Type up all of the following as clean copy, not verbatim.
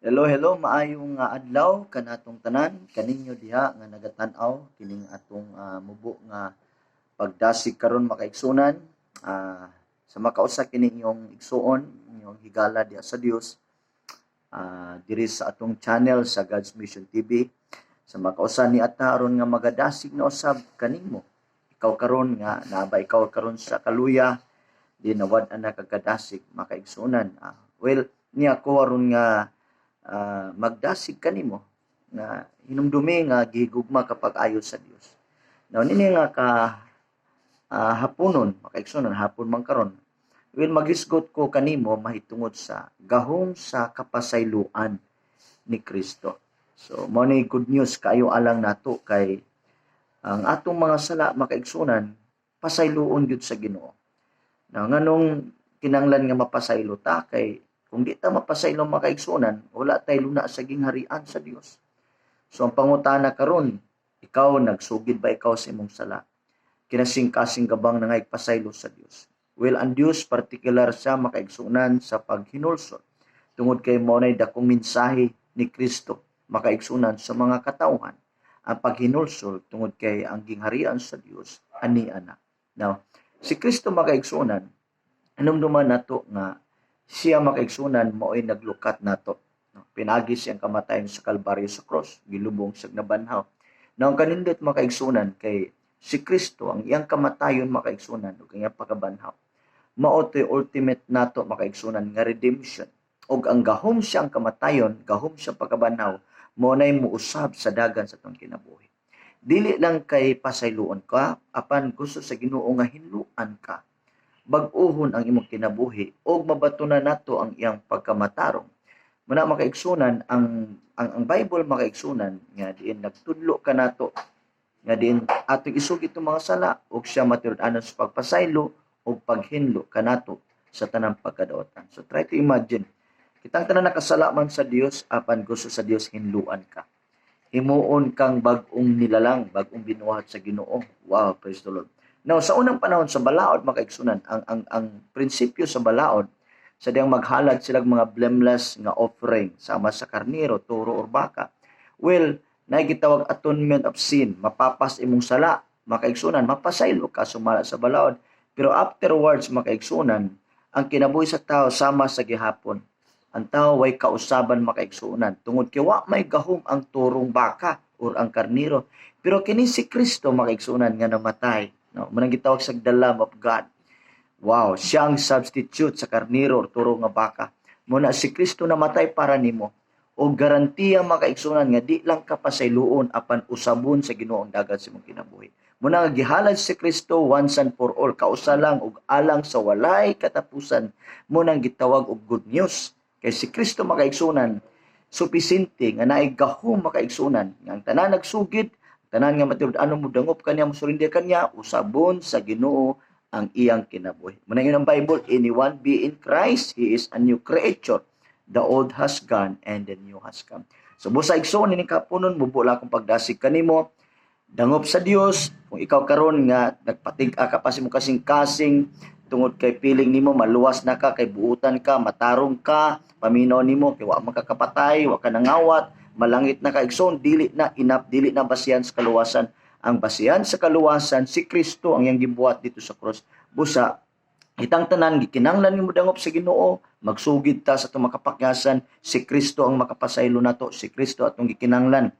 Hello, hello, maayong adlaw kanatong tanan kaninyo diha nga nagatan-aw kining atong mubo nga pagdasig karon, makaigsunan. Sa makausa kini inyong igsuon, inyong higala diha sa Dios, diri sa atong channel sa God's Mission TV. Sa makausa ni ata aron nga magadasig na usab kanimo. Ikaw karon nga naa ba ikaw karon sa kaluya, di nawad-an na kag kadasig, makaigsunan. Well, niya ko aron nga magdasig kanimo nga hinumdumi nga gihigugma kapag ayo sa Dios. Now nini nga ka haponon, makaigsunan, hapon man karon, will maghisgot ko kanimo mahitungod sa gahom sa kapasayloan ni Kristo. So mao ni good news kaayo alang nato kay ang atong mga sala, makaigsunan, pasayloon gyud sa Ginoo. Now nganong kinanglan nga mapasaylo ta? Kay kung di ta mapasaylo, makaigsunan, wala tay luna sa gingharian sa Dios. So ang pangutana karon, ikaw, nagsugid ba ikaw sa imong sala? Kinasing-kasing ka bang nangaypasaylo sa Dios? Well, ang Dios particular siya, makaigsunan, sa paghinulsol. Tungod kay mao nay dakong mensahe ni Kristo, makaigsunan, sa mga katawhan. Ang paghinulsol tungod kay ang gingharian sa Dios ani ana. Now, si Kristo, makaigsunan, hinumduman nato nga siya, makaigsunan, mao'y naglukat nato. No? Pinagi siyang kamatayon sa Kalbaryo, sa cross, gilubong sa nabanhaw. Now, ang kanindot, makaigsunan, kay si Kristo, ang iyang kamatayon, makaigsunan, ug ang iyang pagkabanhaw, mao to'y ultimate nato, makaigsunan, nga redemption. Ug ang gahom siyang kamatayon, gahom siyang pagkabanhaw, mao nay muusab sa dagan sa atong kinabuhi. Dili lang kay pasayloon ka, apan gusto sa Ginoo nga hinluan ka, bag-uhon ang imong kinabuhi ug mabatunan nato ang iyang pagkamatarong. Muna, makaigsunan, ang Bible, makaigsunan, nga diin nagtudlo kanato nga diin atong isugid itong mga sala ug siya matinud-anon sa pagpasaylo ug paghinlo kanato sa tanang pagkadaotan. So try to imagine, kitang tanan nakasala man sa Dios, apan gusto sa Dios hinluan ka. Himuon kang bag-ong nilalang, bag-ong binuhat sa Ginoo. Wow, praise the Lord. Now, sa unang panahon sa balaod, makaigsunan, ang prinsipyo sa balaod, sa diyang maghalad silang mga blameless nga offering sama sa karnero, toro or baka. Well, naay gitawag atonement of sin, mapapas imong sala, makaigsunan, mapasaylo ka sumala sa balaod. Pero afterwards, makaigsunan, ang kinabuhi sa tao sama sa gihapon. Ang tao way kausaban, makaigsunan, tungod kay wa may gahom ang turong baka or ang karnero. Pero kini si Kristo, makaigsunan, nga namatay, no, mao nang gitawag sa the Lamb of God. Wow, siya ang substitute sa karnero or turo nga baka. Muna si Kristo namatay para nimo. O garantiya, makaigsunan, nga di lang ka pasayloon apan usabon sa Ginoo ang dagan sa imong kinabuhi. Muna nga gihalad si Kristo once and for all, kausa lang ug alang sa walay katapusan. Muna ang gitawag og good news. Kay si Kristo, makaigsunan, supisinte nga naay gahom, makaigsunan, nga ang tanan nagsugid, tanan nga matinud-anon mo dangop kaniya, mo surrender kaniya, usabon sa Ginoo ang iyang kinabuhi. Muna yun ang Bible, "Anyone be in Christ, he is a new creature. The old has gone and the new has come." So busa, igsoon, ini kapunon mubo lang akong pagdasig kanimo. Dangop sa Dios. Kung ikaw karon nga nagpatig-a ka pa sa imong kasing-kasing tungod kay feeling nimo maluwas na ka kay buutan ka, matarong ka, paminaw nimo kay wa man ka kapatay, wa ka nangawat, malangit na ka, igsoon, dili na enough, dili na basihan sa kaluwasan. Ang basihan sa kaluwasan si Kristo, ang iyang gibuhat dito sa cross. Busa itang tanan gikinahanglan nimo dangop sa Ginoo, magsugid ta sa atong makapakyasan. Si Kristo ang makapasaylo nato, si Kristo atong gikinahanglan.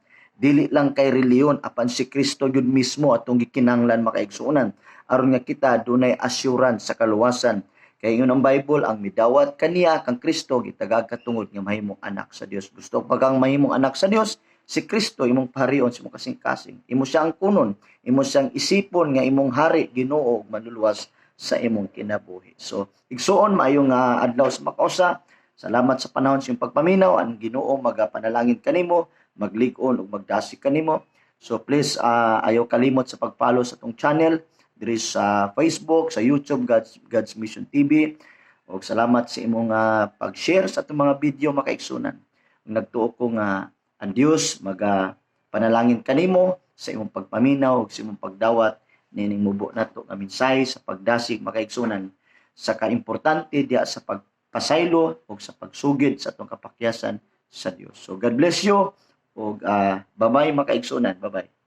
Dili lang kay reliyon, apan si Kristo gyud mismo atong gikinahanglan, makaigsuonan, aron nga kita dunay assurance sa kaluwasan. Kay ingon ang Bible, ang midawat kaniya, kang Kristo, gitagag katungod nga mahimong anak sa Dios. Gusto pa kang mahimong anak sa Dios? Si Kristo imong parion sa imong kasing-kasing. Imo siyang kunon, imo siyang isipon nga imong hari, Ginoo ug manluluwas sa imong kinabuhi. So, igsuon, maayong adlaw sa makausa. Salamat sa panahon sa imong pagpaminaw. Ang Ginoo magapanalangin kanimo, maglig-on ug magdasig kanimo. So please ayaw kalimot sa pag-follow sa atong channel diri sa Facebook, sa YouTube, God's Mission TV. Ug salamat sa imong pag-share sa atong mga video, makaigsunan. Nagtuo ko nga ang Dios maga panalangin kanimo sa imong pagpaminaw ug sa imong pagdawat nining mubo nato nga mensahe sa pagdasig, makaigsunan, sa kaimportante diya sa pagpasaylo ug sa pagsugid sa atong kapakyasan sa Dios. So God bless you ug bye-bye, mga kaigsuonan. Bye-bye.